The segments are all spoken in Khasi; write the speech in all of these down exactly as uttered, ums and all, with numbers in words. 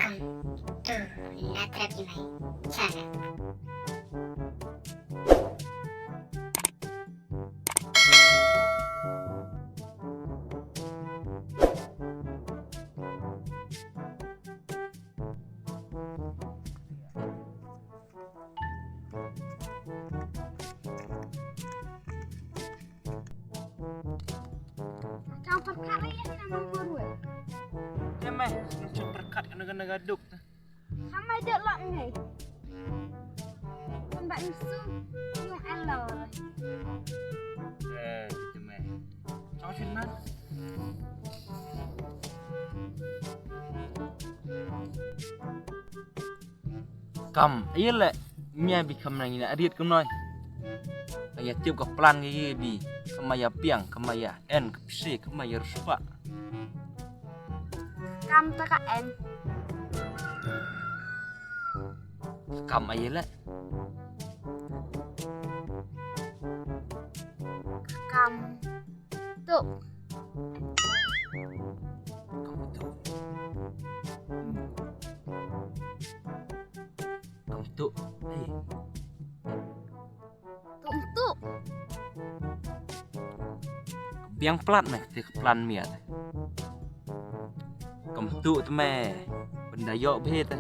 Tu, la trap i mai. Chana. Kau perkat lagi ni nama guru eh. Te meh, ngan shu perkat kena kena gaduk. Sampai dek lak ni. Kan bak isu yung elok. Eh, te meh. Chong shin nan. Kam, aïe leh, mia bi kam nang ina ariat kam noi. Ka ïa tip ka plan ka ïa bi, ka ma ïa piang, ka ma ïa en, ka psi, ka ma ïa ruspa. Kam ta ka en. Kam aïe leh. Kam. Tu. Kam tu. Kam tu. Hei. Tu tu. Biang plat meh te ka plan miat. Kam tu te meh. Benda yok bhe te.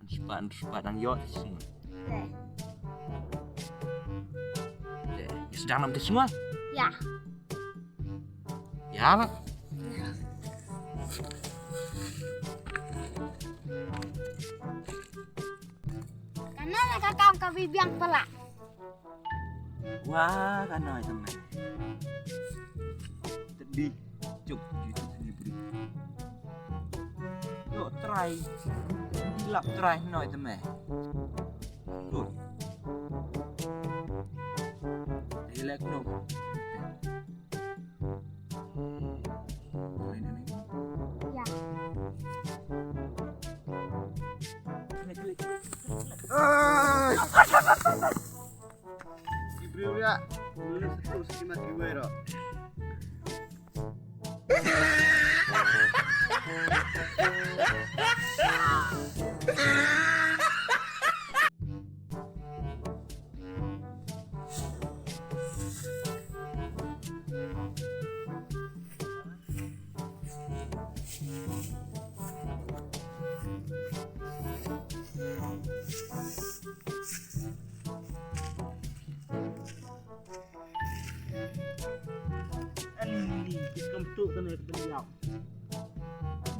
An spa, an spa dang ïoh te sngewbha. Te, ïa sdang nam te sngewbha? Ïa. Ïa la. Kano la ka kam ka bi biang pala. Wah, ka noi te meh. Tadi cuk di tu sini beri. Yo, try. Di lap try noi te meh. Tuh. Relax no. Ya. Ibril ya, nulis terus kimat gue ro. Ani, kit kam tu kan ya beliau.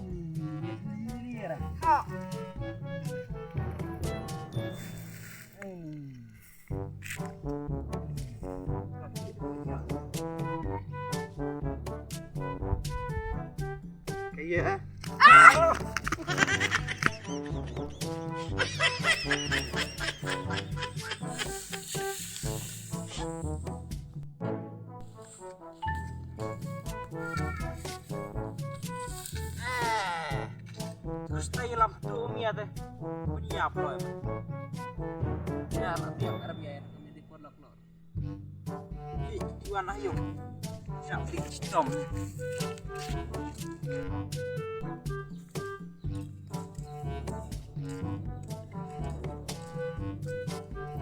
Ini, ini, ini, ini. Ha. Ini. Kaya. Terus tayo lam tu mia te. Punya apa lo? Ya, tapi yang arab ya, yang kami di pondok lo. Ih, Iwan ayo. Siap di stom.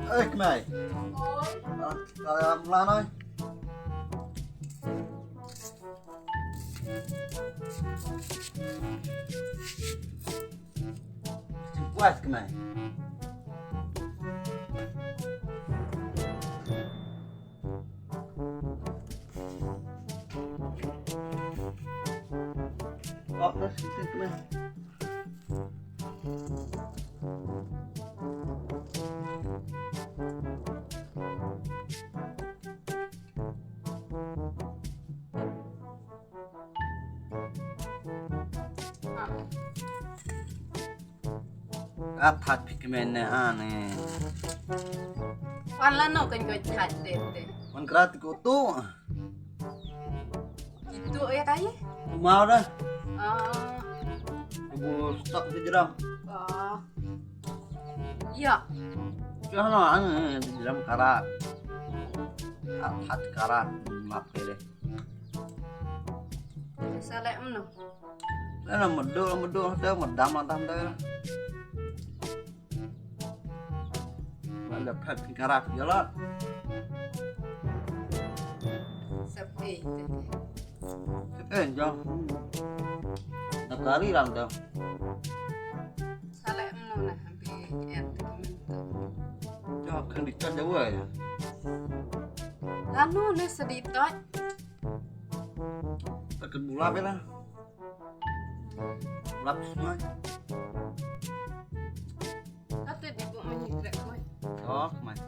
Eh, kemai. Ah, kalau yang mana? Puas kemai. Oh, terus itu kemai. Ka that phi kmen ne ha ne. Wan la no kan ko that te te. Wan kra ti ko tu. Itu ya kai. Mau dah. Ah. Ibu stok di jeram. Ah. Ya. Jangan anu di jeram karat. Hat karat map deh. Salek meno? Dah na madu madu dah madam madam dah. Mana phet pingkara ya lah. Sepi. Eh jong. Nak kari lang dah. Salah mano na hampir en temen. Jong kan ditat jauh ya. Lano na seditat. Takut bulap ya lah. Bulap semua. Kata di buk mani krek mai. Oh, mai.